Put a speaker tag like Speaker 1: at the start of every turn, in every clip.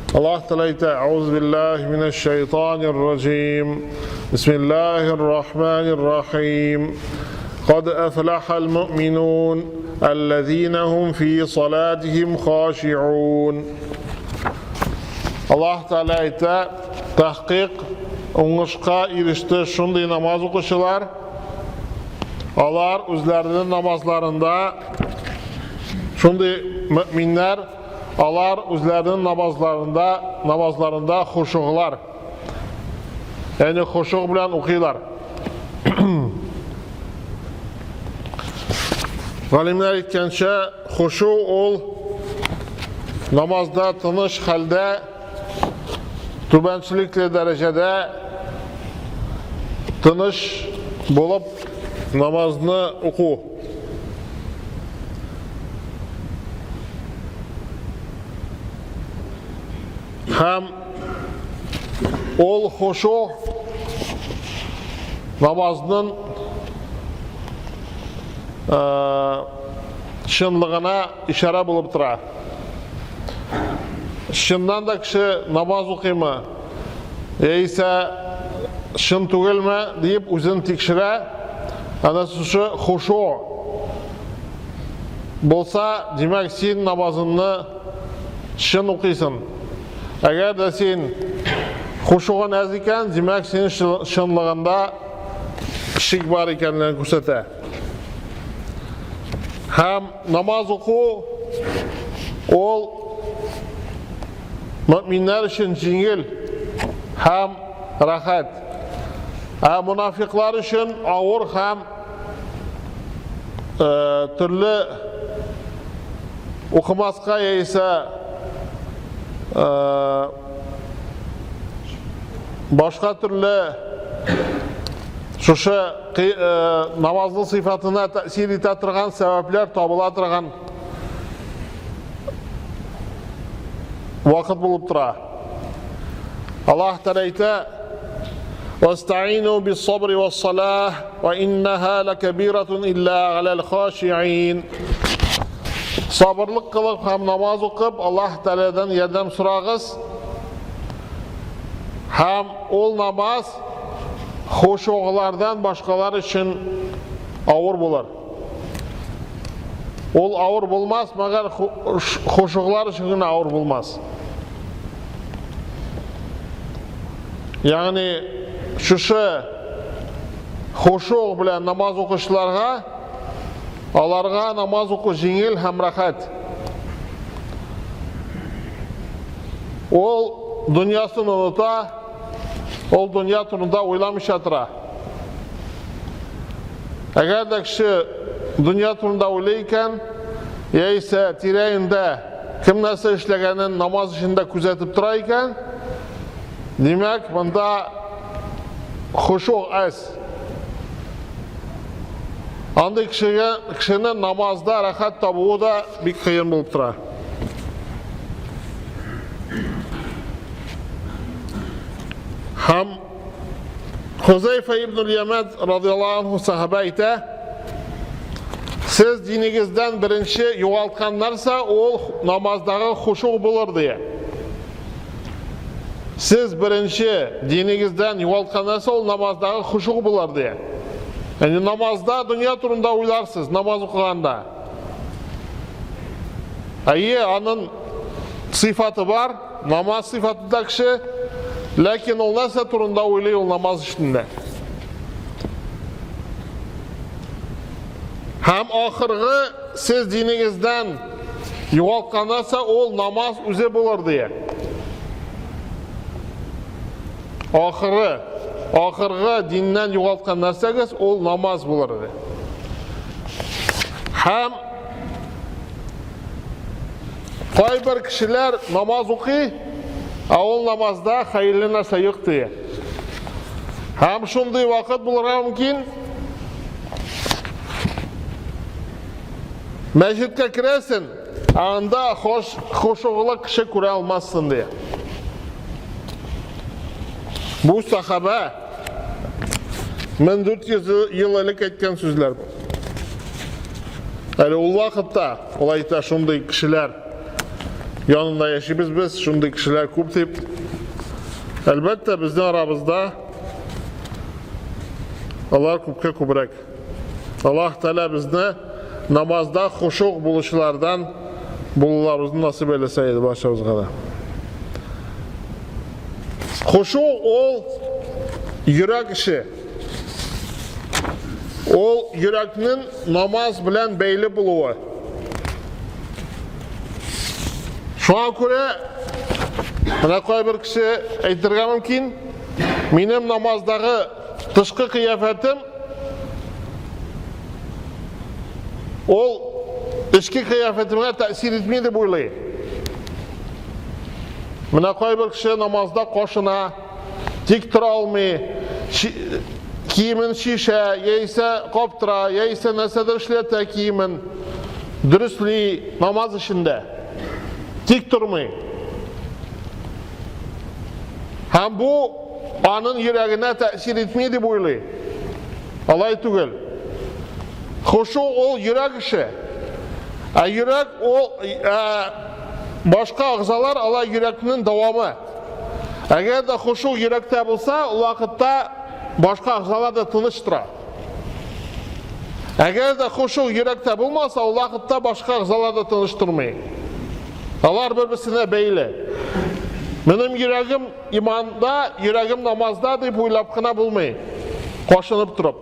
Speaker 1: Аллаһ Тәгалә әйтә: "Әгъузу биллаһи минәш шайтанир раҗим. Бисмиллаһир рахманир рахим. Кад афлахал муъминун, аллазина һум фи салатихим хашиун." Аллаһ Тәгалә әйтә: "Тәхкыйк уңышка иреште шундый намаз укучылар, алар үзләренең намазларында шундый мөэминнәр, Алар үзләренең намазларында, намазларында хушуглар. Ягъни хушуг белән укыйлар. Галимнәр әйткәнчә, хушу ул намазда тыныч хәлдә, түбәнчелекле дәрәҗәдә тыныч булып намазны уку. Һәм ул хушу намазның чынлыгына ишарә булып тора. Чыннан да кеше намаз укыймы, яисә чын түгелме диеп үзен тикшерә. Әнә шушы хушу булса, димәк, син намазыңны чын укыйсың. Әгәр дә син хушугың әз икән, димәк, синең чынлыгында шик бар икәнлеген күрсәтә. Һәм намаз уку ул мөминнәр өчен җиңел һәм рәхәт. Ә мунафиклар өчен авыр һәм төрле укымаска яисә башка төрле шушы намазның сыйфатына тәэсир итә торган сәбәпләр табыла торган вакыт булып тора. Аллаһ Тәгалә әйтә: "Вастаину бис-сабри вас-салах, ва иннаһа лакабиратун илла галал хашиин." Сабырлык кылып һәм намаз укып, Аллаһ Тәгаләдән ярдәм сорагыз. Һәм ул намаз хушуглардан башкалар өчен авыр булыр. Ул авыр булмас, мәгәр хушуглар өчен генә авыр булмас. Ягъни шушы хушуг белән намаз укучыларга аларга намаз уку җиңел һәм рәхәт. Ул дөньясын оныта, ул дөнья турында уйламыйча тора. Әгәр дә кеше дөнья турында уйлый икән, яисә тирә-юньдә кем нәрсә эшләгәнен намаз эчендә күзәтеп тора икән, димәк, монда хушуг әз. Андый кешегә кешене намазда рәхәт табуы да бик кыен булып тора. Һәм Хузайфа ибн Яман радиаллаһу анху сахаба әйтә, Сез динегездән беренче югалткан нәрсә ул намаздагы хушуг булыр дия. Сез беренче динегездән югалткан нәрсә ул намаздагы хушуг булыр дия. Ягъни намазда дөнья турында уйларсыз, намаз укыганда. Әйе, аның сыйфаты бар, намаз сыйфатында кеше, ләкин ул нәрсә турында уйлый ул намаз эчендә. Һәм ахыргы сез динегездән югалткан нәрсә ул намаз үзе булыр дия. Ахыры, ахыргы диннән югалткан нәрсәгез ул намаз булыр ди. Һәм кайбер кешеләр намаз укый, ә ул намазда хәерле нәрсә юк ди. Һәм шундый вакыт булырга мөмкин, мәчеткә керәсен, ә анда хош, хошуглы кеше күрә алмассың ди. Бу сахаба 1400 ел элек әйткән сүзләр бу. Әле ул вакытта ул әйтә шундый кешеләр. янында яшибез без, шундый кешеләр күп дип. Әлбәттә, безнең арабызда алар күпкә күбрәк. Аллаһ Тәгалә безне намазда хушук булучылардан булуларыбызны насыйп әйләсә иде барчабызга да. Хушу ул йөрәк эше. Ул йөрәкнең намаз белән бәйле булуы. Шуңа күрә менә кайбер кеше әйтергә мөмкин, минем намаздагы тышкы кыяфәтем ул эчке кыяфәтемә тәэсир итми дип уйлый. Менә кайбер кеше намазда кашына, тик тора алмый, киемен шишә, яисә каптыра, яисә нәрсәдер эшләтә киемен, дөресли намаз эчендә. Тик тормый. Һәм бу аның йөрәгенә тәэсир итми дип уйлый. Алай түгел. Хушу ул йөрәк эше. Ә йөрәк ул ә, башка агзалар алар йөрәкнең дәвамы. Әгәр дә хушу йөрәктә булса, ул вакытта башка агзалар да тыныч тора. Әгәр дә хушу йөрәктә булмаса, ул вакытта башка агзалар да тыныч тормый. Алар бер-берсенә бәйле. Минем йөрәгем иманда, йөрәгем намазда дип уйлап кына булмый. Кашынып торып.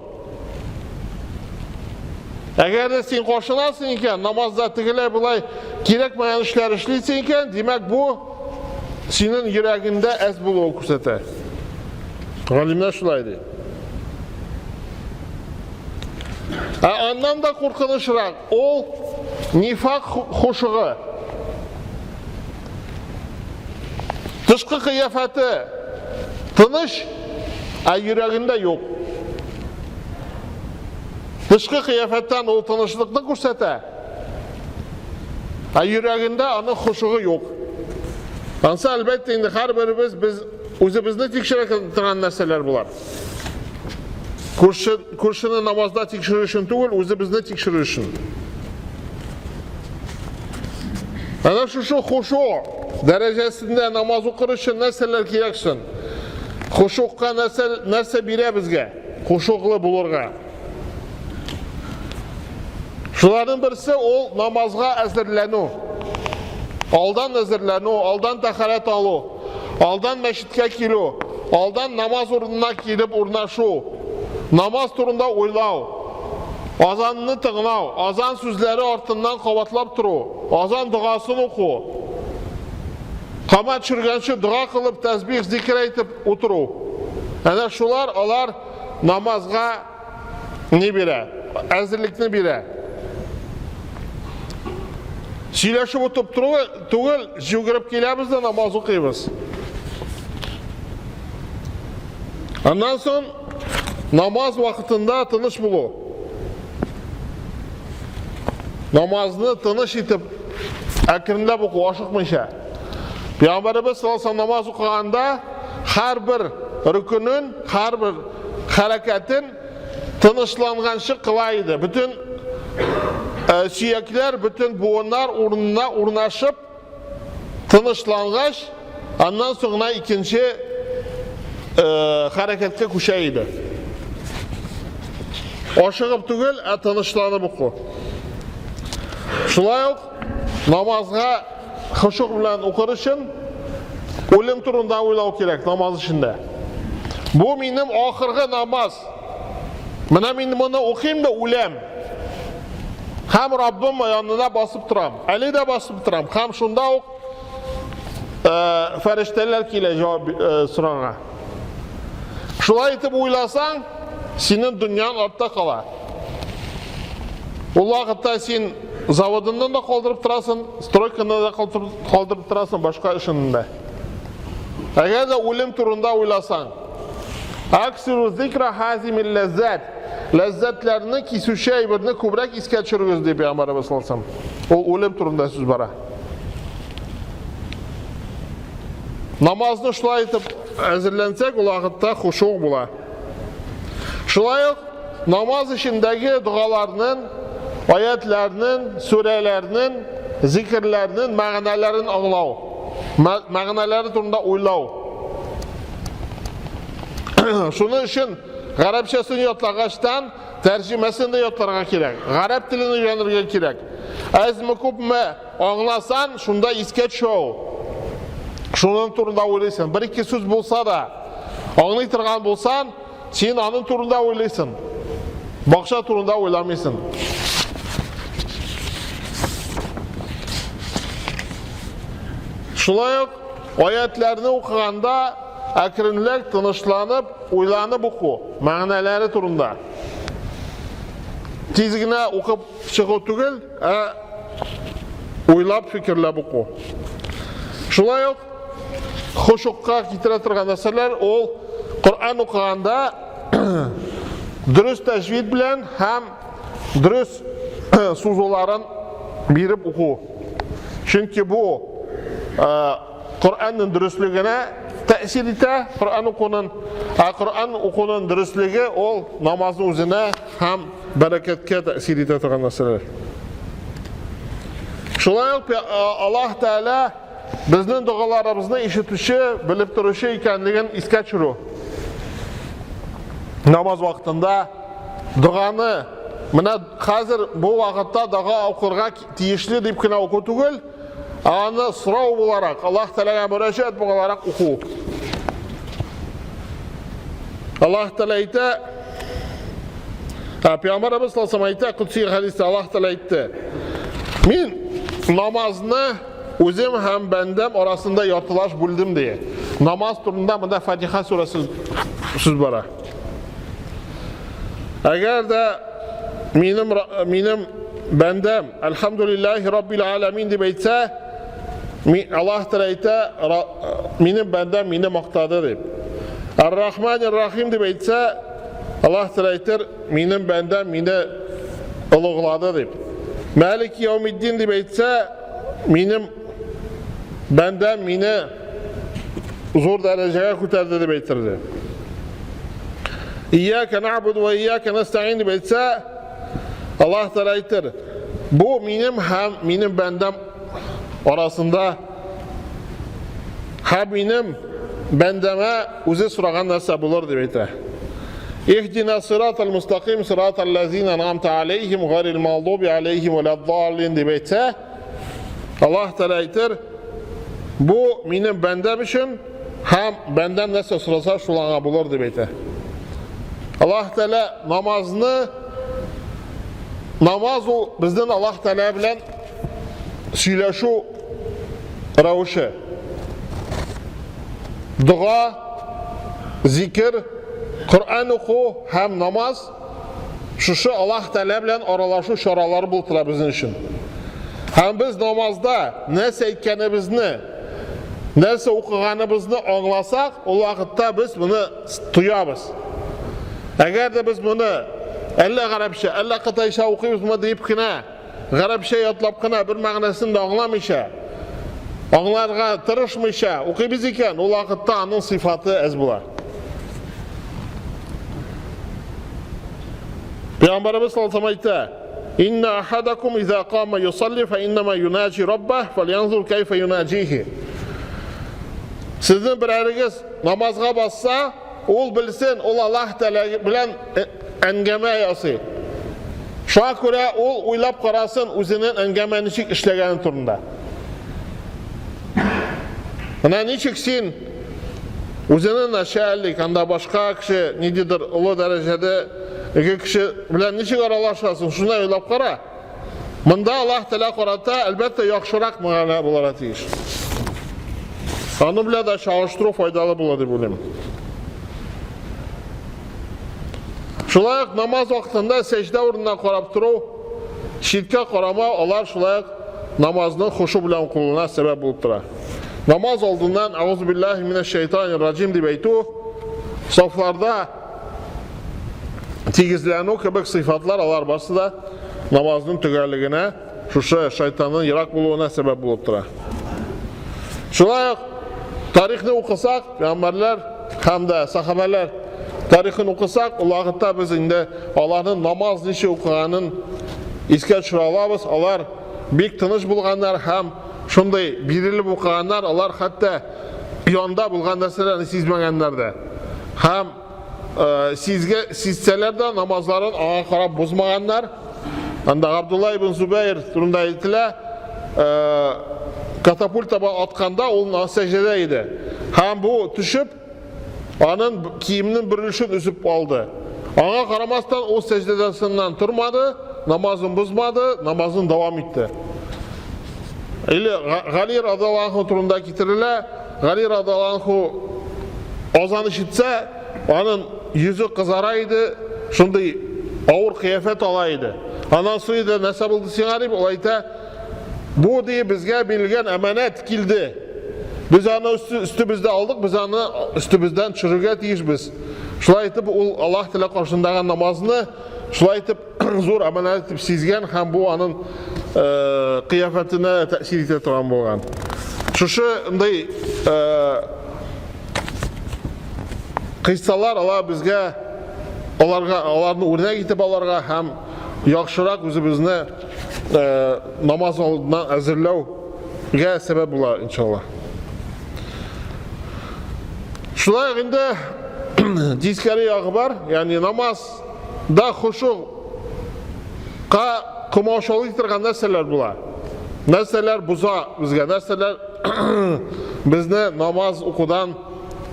Speaker 1: Әгәр дә син кашынасың икән, намазда тегеләй болай кирәкмәгән эшләр эшлисең икән, димәк бу синең йөрәгеңдә әз булуын күрсәтә. Галимнәр шулай ди. Ә аннан да куркынычрак ул нифак хушыгы. Тышкы кыяфәте тыныч, ә йөрәгендә юк. Тышкы кыяфәттән ул тынычлыкны күрсәтә, ә йөрәгендә аның хушыгы юк. Ансы, әлбәттә, инде һәрберебез без үзебезне тикшерә торган нәрсәләр болар. Күрше, күршене намазда тикшерү өчен түгел, үзебезне тикшерү өчен. Әнә шушы хушу дәрәҗәсендә намаз укыр өчен нәрсәләр кирәк соң? Хушукка нәрсә, нәрсә бирә безгә? Хушуклы булырга. Шуларның берсе ул намазга әзерләнү. Алдан әзерләнү, алдан тәхәрәт алу, алдан мәчеткә килү, алдан намаз урынына килеп урнашу, намаз турында уйлау, азанны тыңлау, азан сүзләре артыннан кабатлап тору, азан догасын уку, кама төшергәнче дога кылып, тәсбих, зикер әйтеп утыру. Әнә шулар алар намазга ни бирә? Әзерлекне бирә. Сөйләшеп утырып тору түгел, җүгереп киләбез дә намаз укыйбыз. Аннан соң намаз вакытында тыныч булу. Намазны тыныч итеп, әкренләп уку, ашыкмыйча. Пәйгамбәребез саллаллаһу алейһи намаз укыганда һәрбер рөкүнен, һәрбер хәрәкәтен тынычланганчы кыла иде. Бөтен э, сөякләр, бөтен буыннар урынына урнашып, тынычлангач, аннан соң гына икенче э, хәрәкәткә күчә иде. Ашыгып түгел, ә тынычланып уку. Шулай ук намазга хошук белән укыр өчен үлем турында уйлау кирәк намаз эчендә. Бу минем ахыргы намаз. Менә мин моны укыйм да үләм. Һәм Раббым янына басып торам. Әле дә басып торам. Һәм шунда ук э, фәрештәләр килә җавап э, сорарга. Шулай итеп уйласаң, синең дөньяң артта кала. Ул вакытта син заводыннан да калдырып торасың, стройканы да калдырып торасың, башка эшеңне дә. Әгәр дә үлем турында уйласаң, Аксиру зикра хазимил ләззәт. Ләззәтләрне кисүче әйберне күбрәк искә төшерегез, ди Пәйгамбәребез саллаллаһу алейһи Ул үлем турында сүз бара. Намазны шулай итеп әзерләнсәк, ул вакытта хушуг була. Шулай ук намаз эчендәге догаларның, аятларның, сүрәләрнең зикерләрнең мәгънәләрен аңлау, мәгънәләре турында уйлау. Шуның өчен гарәпчәсен ятлагачтан тәрҗемәсен дә ятларга кирәк. Гарәп телен өйрәнергә кирәк. Әзме күпме аңласан, шунда искә төшә ул. Шуның турында уйлыйсың. Бер-ике сүз булса да, аңлый торган булсан, син аның турында уйлыйсың. Бакча турында уйламыйсың. Шулай ук аятларны укыганда әкренләп тынычланып, уйланып уку, мәгънәләре турында. Тиз генә укып чыгу түгел, ә уйлап, фикерләп уку. Шулай ук хошукка китерә торган нәрсәләр ул Коръән укыганда дөрес тәҗвид белән һәм дөрес сузуларын биреп уку. Чөнки бу Коръәннең дөреслегенә тәэсир итә, Коръән укуның, ә Коръән укуның дөреслеге ул намазның үзенә һәм бәрәкәткә тәэсир итә торган нәрсәләр. Шулай ук Аллаһ Тәгалә безнең догаларыбызны ишетүче, белеп торучы икәнлеген искә төшерү. Намаз вакытында доганы менә хәзер бу вакытта дога укырга тиешле дип кенә уку түгел, Ә аны сорау буларак, Аллаһ Тәгаләгә мөрәҗәгать буларак уку. Аллаһ Тәгалә әйтә, ә Пәйгамбәребез саллаллаху әйтә, Кудси хәдистә Аллаһ Тәгалә әйтте. Мин намазны үзем һәм бәндәм арасында яртылаш бүлдем ди. Намаз турында монда Фатиха сүрәсе сүз бара. Әгәр дә минем минем бәндәм Әлхәмдүлилләһи раббил аламин дип әйтсә, Аллаһ Тәгалә әйтә, минем бәндәм мине мактады дип. Ар-Рахманир Рахим дип әйтсә, Аллаһ Тәгалә әйтер, минем бәндәм мине олуглады дип. Мәлик яумиддин дип әйтсә, минем бәндәм мине зур дәрәҗәгә күтәрде дип әйтерде. Ияка набуду ва ияка настаин дип әйтсә, Аллаһ Тәгалә әйтер, бу минем һәм минем бәндәм арасында һәм минем бәндәмә үзе сораган нәрсә булыр дип әйтә. Ихдина сиратал мустаким сиратал лазина ан'амта алейхим гайрил магдуби алейхим валаддаллин дип әйтсә, Аллаһ Тәгалә әйтер, бу минем бәндәм өчен һәм бәндәм нәрсә сораса, шул аңа булыр дип әйтә. Аллаһ Тәгалә намазны намаз ул безнең Аллаһ Тәгалә белән сөйләшү рәвеше. Дога, зикер, Коръән уку һәм намаз Шушы Аллаһ Тәгалә белән аралашу чаралары булып тора безнең өчен. Һәм без намазда нәрсә әйткәнебезне, нәрсә укыганыбызны аңласак, ул вакытта без моны тоябыз. Әгәр дә без моны әллә гарәпчә, әллә кытайча укыйбызмы дип кенә, гарәпчә ятлап кына бер мәгънәсен дә аңламыйча, аңларга тырышмыйча укыйбыз икән, ул вакытта аның сыйфаты әз була. Пәйгамбәребез саллаллаху алейһи әйтә: "Инна ахадакум иза кама юсалли фа иннама юнаҗи раббах фальянзур кайфа юнаҗихи." Сезнең берәрегез намазга басса, Ул белсен, ул Аллаһ Тәгалә белән әңгәмә ясый. Шуңа күрә ул уйлап карасын үзенең әңгәмә ничек эшләгәне турында. Менә ничек син үзенең начальник, анда башка кеше, ниндидер олы дәрәҗәдә кеше белән ничек аралашасың, шуны уйлап кара. Монда Аллаһ Тәгалә карата, әлбәттә, яхшырак мәгънә булырга тиеш. Аны белән дә чагыштыру файдалы була дип уйлыйм. Шулай ук намаз вакытында сәҗдә урынына карап тору, читкә карамау, алар шулай ук намазның хушу белән укылуына сәбәп булып тора. Намаз алдыннан Аузу биллаһи минәш шайтанир раҗим дип әйтү, сафларда тигезләнү кебек сыйфатлар алар барсы да намазның төгәллегенә, шушы шайтанның ерак булуына сәбәп булып тора. Шулай ук тарихны укысак, пәйгамбәрләр һәм дә сахабәләр тарихын укысак, ул вакытта без инде аларның намаз ничек укыганын искә төшерә алабыз. Алар бик тыныч булганнар һәм шундый бирелеп укыганнар, алар хәтта янда булган нәрсәләрне сизмәгәннәр дә. Һәм э, сизгә, сизсәләр дә намазларын аңа карап бозмаганнар. Анда Габдулла ибн Зубәйр турында әйтелә, э, катапульта атканда ул сәҗдәдә иде. Һәм бу төшеп, Анын киемнең бер өлешен өзеп алды. Аңа карамастан ул сәҗдәдәсеннән тормады, намазын бозмады, намазын дәвам итте. Или Гали радиаллаху турында китерелә, Гали радиаллаху азан ишетсә, аның йөзе кызара иде, шундый авыр кыяфәт ала иде. Аннан соң иде, нәрсә булды сиңа дип, ул әйтә, Бу ди безгә бирелгән әманәт килде. Без аны өстебездә алдык, без аны өстебездән төшерергә тиешбез. Шулай итеп ул Аллаһ Тәгалә каршындагы намазны шулай итеп зур әманәт итеп сизгән һәм бу аның э, кыяфәтенә тәэсир итә торган булган. Шушындый э, кыйссалар алар безгә аларга аларны үрнәк итеп аларга һәм яхшырак үзебезне э, намаз алдыннан әзерләүгә сәбәп була, иншалла. Шулай ук инде тискәре ягы бар, ягъни намазда хошугка комачаулый торган нәрсәләр була. Нәрсәләр боза безгә, нәрсәләр безне намаз укудан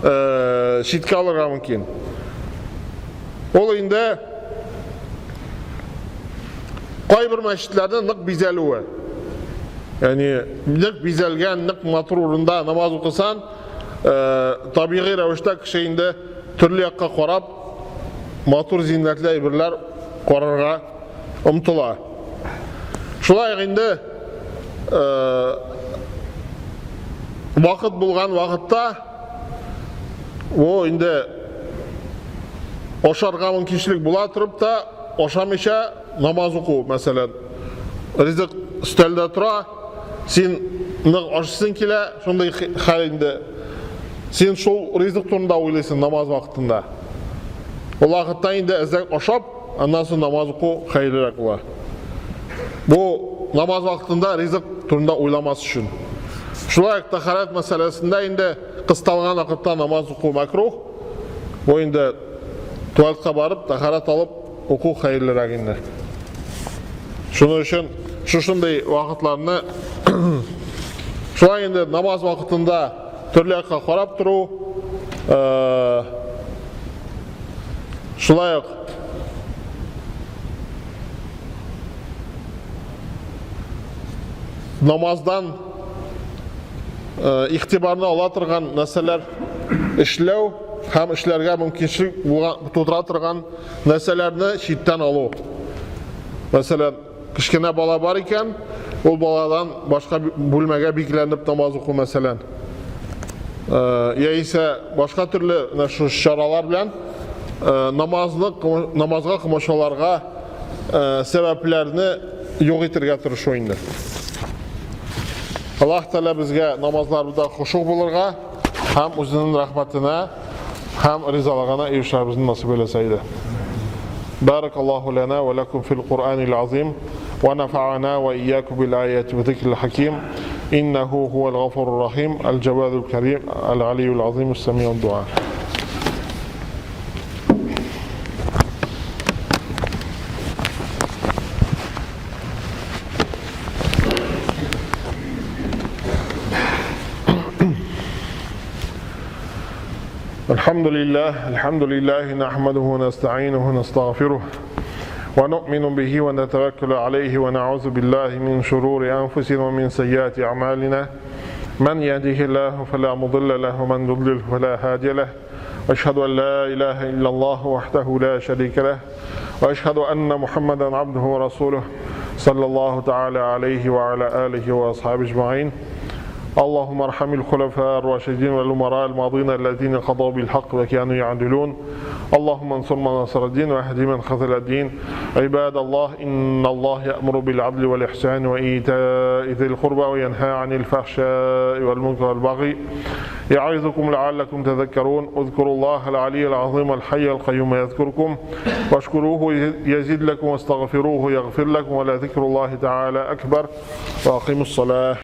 Speaker 1: э, читкә алырга мөмкин. Ул инде Кайбер мәчетләрнең нык бизәлүе. Ягъни нык бизәлгән, нык матур урында намаз укысан, э, табигый рәвештә кеше инде төрле якка карап, матур зиннәтле әйберләр карарга омтыла. Шулай ук инде э, вакыт булган вакытта бу инде ашарга мөмкинчелек була торып та ашамыйча намаз уку, мәсәлән, ризык өстәлдә тора, син нык ашыйсың килә, шундый хәл инде. Син шул ризык турында уйлыйсың намаз вакытында. Ул вакытта инде әзрәк ашап, аннан соң намаз уку хәерлерәк була. Бу намаз вакытында ризык турында уйламас өчен. Шулай ук тәһарәт мәсьәләсендә инде кысталган вакытта намаз уку мәкрух. Бу инде туалетка барып, тәһарәт алып уку хәерлерәк инде. Шуның өчен шушындый вакытларны шулай инде намаз вакытында төрле якка карап тору, э, шулай ук намаздан э, игътибарны ала торган нәрсәләр эшләү һәм эшләргә мөмкинчелек тудыра торган нәрсәләрне читтән алу. Мәсәлән, кечкенә бала бар икән, ул баладан башка бүлмәгә бикләнеп намаз уку мәсәлән. Э, яисә башка төрле менә шушы чаралар белән э, намазны намазга комачауларга э, сәбәпләрне юк итергә тырышу инде. Аллаһ Тәгалә безгә намазларыбызда хошуг булырга һәм үзенең рәхмәтенә һәм ризалыгына ирешүебезне насыйп әйләсә иде. بارك الله لنا ولكم في القرآن العظيم ونفعنا وإياكم بالآيات وذكر الحكيم إنه هو الغفور الرحيم الجواد الكريم العلي العظيم السميع الدعاء. الحمد لله الحمد لله نحمده ونستعينه ونستغفره ونؤمن به ونتوكل عليه ونعوذ بالله من شرور أنفسنا ومن سيئات أعمالنا من يهده الله فلا مضل له ومن يضلل فلا هادي له أشهد أن لا إله إلا الله وحده لا شريك له وأشهد أن محمدا عبده ورسوله صلى الله تعالى عليه وعلى آله وأصحابه أجمعين. اللهم ارحم الخلفاء الراشدين والأمراء الماضين الذين قضوا بالحق وكانوا يعدلون. اللهم انصر من نصر الدين واهد من خذل الدين. عباد الله، إن الله يأمر بالعدل والإحسان وإيتاء ذي القربى وينهى عن الفحشاء والمنكر والبغي يعظكم لعلكم تذكرون. اذكروا الله العلي العظيم الحي القيوم يذكركم، واشكروه يزد لكم، واستغفروه يغفر لكم، ولذكر الله تعالى أكبر، وأقيموا الصلاة.